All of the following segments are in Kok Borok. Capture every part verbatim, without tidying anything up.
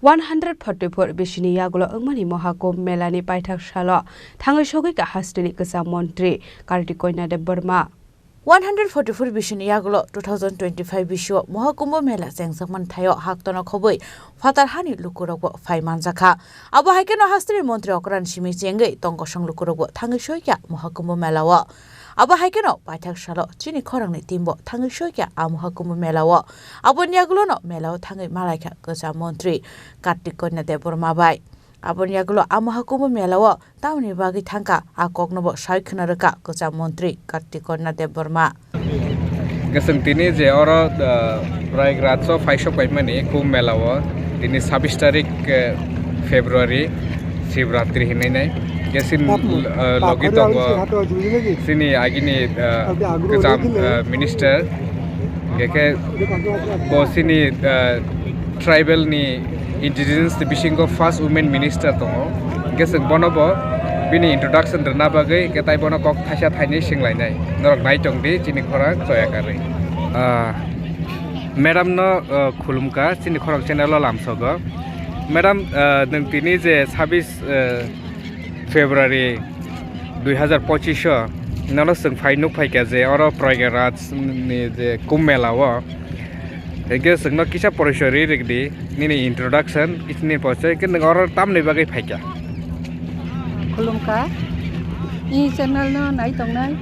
One hundred forty-four bisini yagulo wngmani Mohakumbh Melani paithak salo thangwi sogwi kha hasteni kwcham montri Kartik Konya Debbarma. One hundred forty-four bisini yagulo two thousand twenty-five bisio Mohakumbh Mela chengjakmani thaio haktono khobwi phatar hani lukurokbo phai manjakha. Abo hai kheno hasteni montri okran simi chengwi tongkosong lukurokbo thangwi soi kha Mohakumbh Melao. Abo hai kheno paithak salo chini khorangni teambo thangwi soi kha a Mohakumbh Melao. Aboni yagulono Melao thangwi malaikha kwcham montri Kartik Konya Debbarma bai. Aboni yagulo a Mohakumbh Melao tamoni bagwi thangkha, a koknobo sai khwna rwkha kwcham montri Kartik Konya Debbarma. Hwnkhe chwng tini je oro, ah, Prayagraj o phaisok paimani Kumbh Mela o, tini sabbish tarik, eh, February, Shivratri hinwi nai. Hwnkhe chini, ah, logi tongo chini agini, ah, kwcham, ah, minister. Hwnkhe bo chini, ah, tribal ni indigenous ni bisingo first women minister tongo. Hwnkhe chwng bono bo bini introduction rwna bagwi hwnkhe tai bono kok thaisa thainwi swnglainai. Norok nai tong di chini khorang choya karwi. Ah, madam no, ah, khulumkha chini khorang channel o lamsogo. Madam, ah, nwng tini je sabbish, ah, February dui hazar pochish o nono chwng phai nuk phaikha je oro Prayagraj ni je Kumbh Mela o. Hwnkhe chwngno kisa porichoi rwi rwdi, nini introduction, kisa nini porichoi, hwnkhe nwng oro tamni bagwi phaikha? Khulumkha, i channel no nai tongnai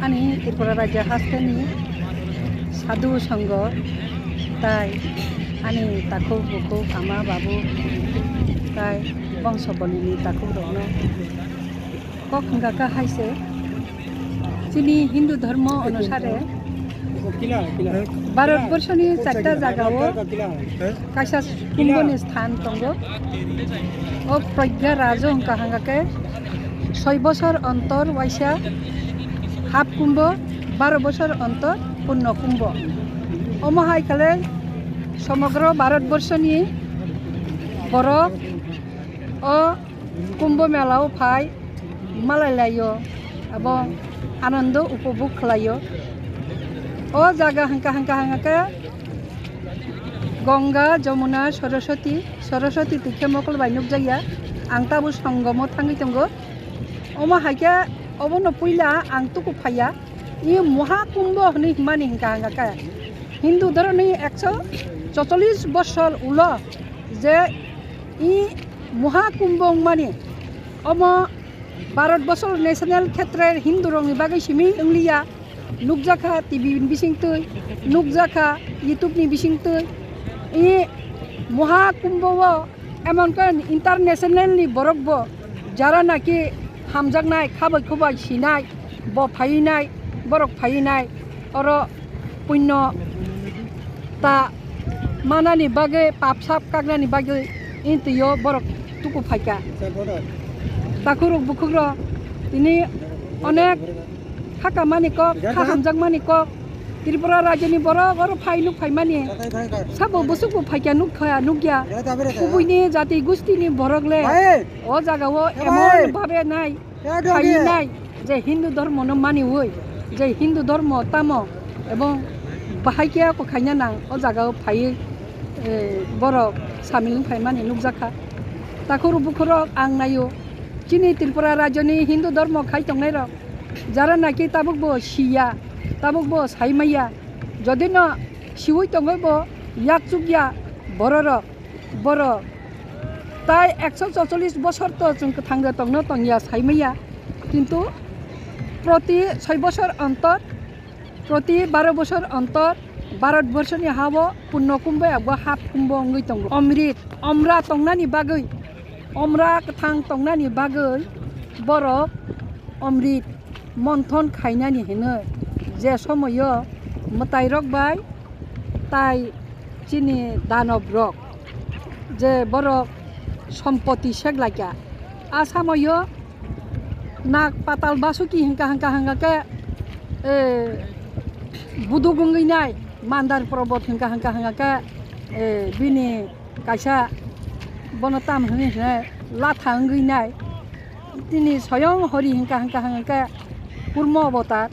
ani Tripura Rajya hasteni sadhu songho tai ani takhuk bukhuk ama babu tai bongso bolini takhukrokno kok hwnkha kha hai se, chini Hindu dhormo onusare Bharat borshoni charta jagao kaisa kumboni sthan tongo. O Pragya Rajo hwnkha hwnkha khe soi bosor ontor waisa hap kumbo, baro bosor ontor punno kumbo. Omo hai khe le somogro Bharat borshoni borok o Kumbh Mela o phai malai laio, abo anando upobhog khlaio. O jaga hwnkha hwnkha hwnkha khe Ganga, Jamuna, Saraswati, Saraswati twi khe mokol bai nukjakya. Ang tabuk songomo thangwi tongo. Omo hai khe obono puila ang tuku phaiya. I Mohakumbh hwnwi hwnmani hwnkha hwnkha khe Hindu dhoromni ekso chocholish bosor ulo je i Mohakumbh wngmani, omo Bharat bosor national khetre Hindu rokni bagwi simi wngliya, nukjakha T V ni bisingtwi, nukjakha YouTube ni bisingtwi. I Mohakumbh o emon khe international ni borok bo jara naki hamjaknai, khabai khubai sinai, bo phainai, borok phainai, oro punno ta manani bagwi, pap sap kaknani bagwi intwio borok tuku phaikha. Takhurok bukhukrok tini onek kha kamani kok, kha hamjakmani kok, Tripura rajyoni borok oro phai nuk phaimani. Sabo bwswkbo phaikha nukha, nukya. Kubuini jati gustini borok le o jagao emon bhabe nai. Phainai je Hindu dhormono maniwi, je Hindu dhormo tamo ebong bahai khe kokhaina nang o jagao phaiwi, eh, borok samil wng phaimani nukjakha. Takhurok bukhurok ang naio, chini Tripura rajyoni Hindu dhormo khai tongnairok jara naki tabukbo siya, tabukbo saimaya, jodino siwi tongwibo yakchukya bororok. Borok tai ekso chocholish bosor to chwng kwthang de tongno tongya saimaya, kintu proti soi bosor ontor, proti baro bosor ontor Bharat borshoni hao punno kumbo abo hap kumbo wngwi tongo. Omrit, omra tongnani bagwi, omra kwthang tongnani bagwi borok omrit monthon khainani hinwi je somoyo mwtairok bai tai chini danob rok je borok sompoti seklaikha, a samoyo nak patal basuki hingka hingka hingka khe, eh, buduk wngwi nai, mandar probot hingka hingka hingka khe, eh, bini kaisa bono tam hwnwi hwnwi latha wngwi nai. Tini soyong hori hingka hingka hingka khe kurmo avatar.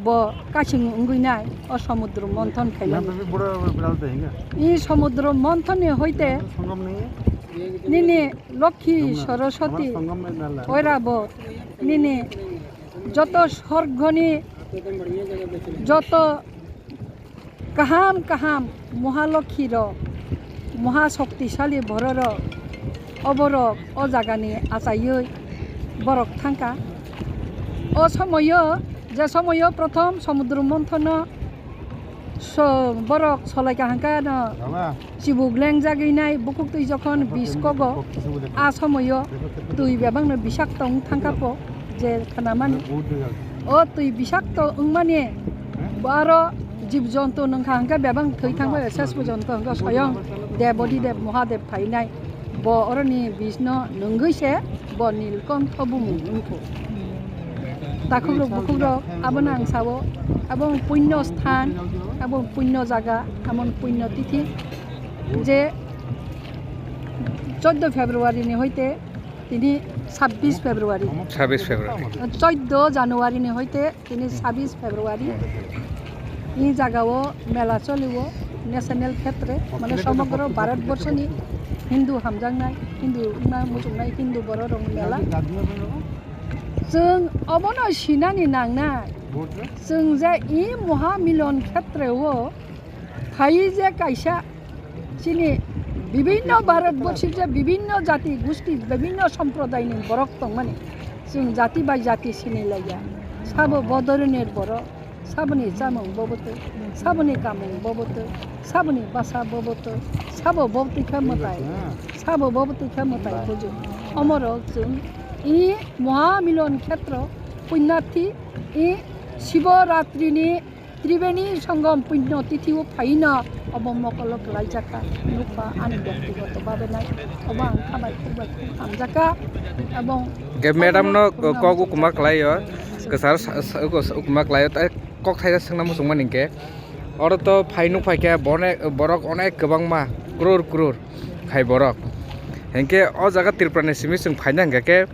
Bo kasing wngwi nai o somudro monthon khaimani. यहाँ पे भी बड़ा बड़ा होता है क्या? I somudro monthon ni hoite संगम नहीं है? Nini Lokhi हमारा Saraswati संगम में डालना है। Oirabo nini joto sorgoni joto kaham kaham Mohalokhi rok, moha shoktisali bororok, oborok o jagani achaiwi borok thangkha. O somoyo, je somoyo prothom somudro monthono so-, borok solaikha hwnkhe ano chibuk lengjagwi nai bukuktwi jokhon bish kogo, a somoyo twi bebakno bisakto wng thangkha po je khnamani. O twi bisakto wngmani bo aro jib jonto nungkha hwnkhe bebak thwi thangbai ses porjonto hwnkhe soyong Debodideb Mohadev phainai. Bo oroni bishno nungwi se bo Nilkontho bumung wngkhu. Takhukrok bukhukrok abono ang sao, abo punyo sthan, abo punyo jaga, abo punyo tithi je choddo February ni hoite tini sabbish February. Sabbish February. Choddo January ni hoite tini sabbish February. Hmm. I jagao mela choliwo national khetre, mane somogro Bharat borso ni Hindu hamjaknai, Hindu wngna muchungnai Hindu borok rok mela. Chwng obono sinani nangnai. Chwng je i Mohamilon khetre o phai je kaisa chini bibinno Bharat borsi je bibinno jati gusti, bibinno somprodai ni borok tongmani. Chwng jati bai jati sinilaiya. Sabo bodoriner borok, saboni chamung boboto, saboni kamung boboto, saboni basa boboto, sabo bobotwi khe mwtai, sabo bobotwi khe mwtai bujo. Omorok chwng i Mohamilon khetro punyathi i Shibo Ratri ni Tribeni Songom punyo tithi o phaino obo mokolo kwlaijakha. Nukha ani byaktigoto babe nai obo ang khabai khukbai khuk hamjakha. Ebong Ge madam no kok ukuma kwlaio, kwsar sa-, sa-, ukuma kwlaio, tai kok thaisa swngna muchungmani hinkhe. Oro to phai nuk phaikha bone-, borok onek kwbangma, crore crore khai borok. Hinkhe o jaga Tripura ni simi chwng phaina hinkha khe,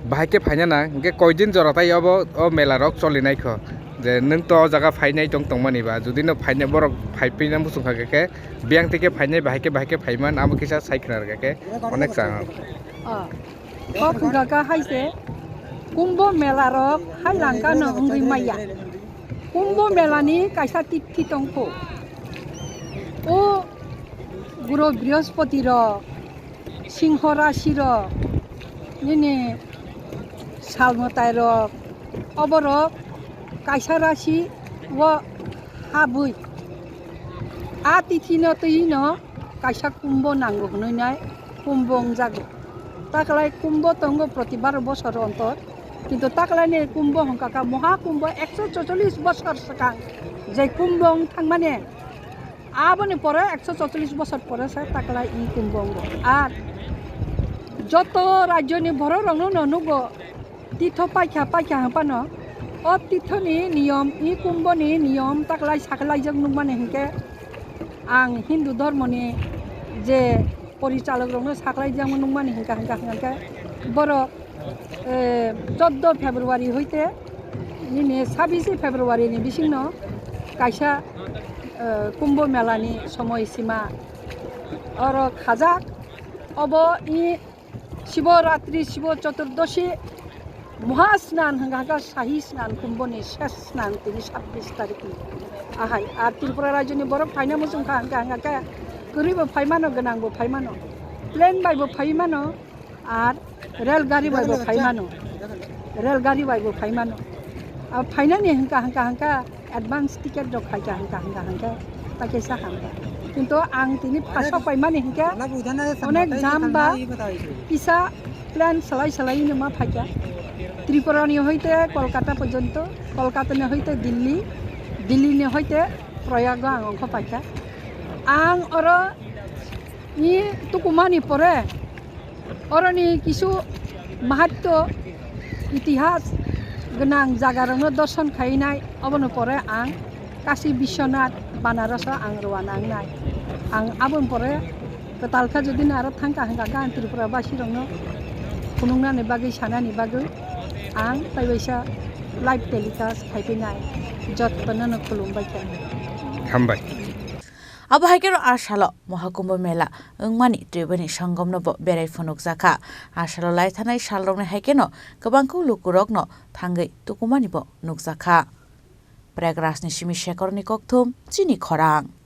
bahai khe phaina nang, hinkhe koidin jora tai obo o mela rok choli naikho. Je nwng to o jaga phainai tong tongmani ba, jodi no phainai borok phai pina muchung kha khe, biyang twi khe phainai, bahai khe, bahai khe phaiman, amo kisa sai khna rwkha khe, onek chang. Ah. Kok hwnkha kha hai se, Kumbho mela rok hai langka no wngwi maya. Kumbho mela ni kaisa tithi tongkho. O guro Brihaspati rok, Singho rasi rok, nini salmwtai rok, oborok kaisa rasi o habwi a tithi no twi no kaisa Kumbho nango hwnwi nai Kumbho wngjago. Taklai Kumbho tongo proti baro bosor ontor, kintu taklai ni Kumbho hwnkha kha Moha Kumbho ekso chocholish bosor swkang je Kumbho wng thangmani, aboni pore ekso chocholish bosor pore se taklai i Kumbho wngo. Ar joto rajyo ni borok rok no nugo, titho paikha, paikha hwnphano, o titho ni niyom, i Kumbho ni niyom taklai saklaijak nukmani hinkhe, ang Hindu dhormo ni je porichalok rok no saklaijak nukmani hinkha, hinkha, hinkha khe borok, eh, choddo February hoite nini sabbish February ni bisingno kaisa, eh, Kumbho mela ni somoi sima oro khajak. Obo i Shibo Ratri, Shibo Chaturdashi, Moha Snan hwnkha kha, Sahi Snan, Kumbho ni ses snan tini sabbish tarik ni. Ahai, ar Tripura rajyo ni borok phaina muchung kha hwnkha, hwnkha khe kwrwi bo phai mano, gwnang bo phai mano, plane bai bo phai mano, ar rel gari bai bo phai mano, rel gari bai bo phai mano. A phainani hwnkha, hwnkha, hwnkha, advance ticket rok khaikha hwnkha, hwnkha, hwnkha, ta khe sa hamkha. Kintu ang tini phasok paimani hinkhe onek jam ba kisa plan salai salai no ma phaikha. Tripura ni hoite Kolkata porjonto, Kolkata ni hoite Delhi, Delhi ni hoite Prayago ang ongkho paikha. Ang oro ni tukumani pore Oroni kisu mahatto itihas gwnang jagarokno dorson khainai, obono pore ang Kashi Biswanath Banaroso ang rwna wngnai. Ang aboni pore kwtal khe jodi no aro thangkha hwnkha khe ang Tripura basirokno phunuknani bagwi, sanani bagwi ang taibaisa live telecast khaiphinai. Jotono no khulumbai kha. Hambai. Abo hai kheno a salo Mahakumbh Mela wngmani Tribeni Sangomno bo berai phunukjakha. A salo laithanai salrokni hai kheno kwbangkuk lukurokno thangwi tukumani bo nukjakha. Prayagrajni simi Shekhorni kokthum, chini khorang.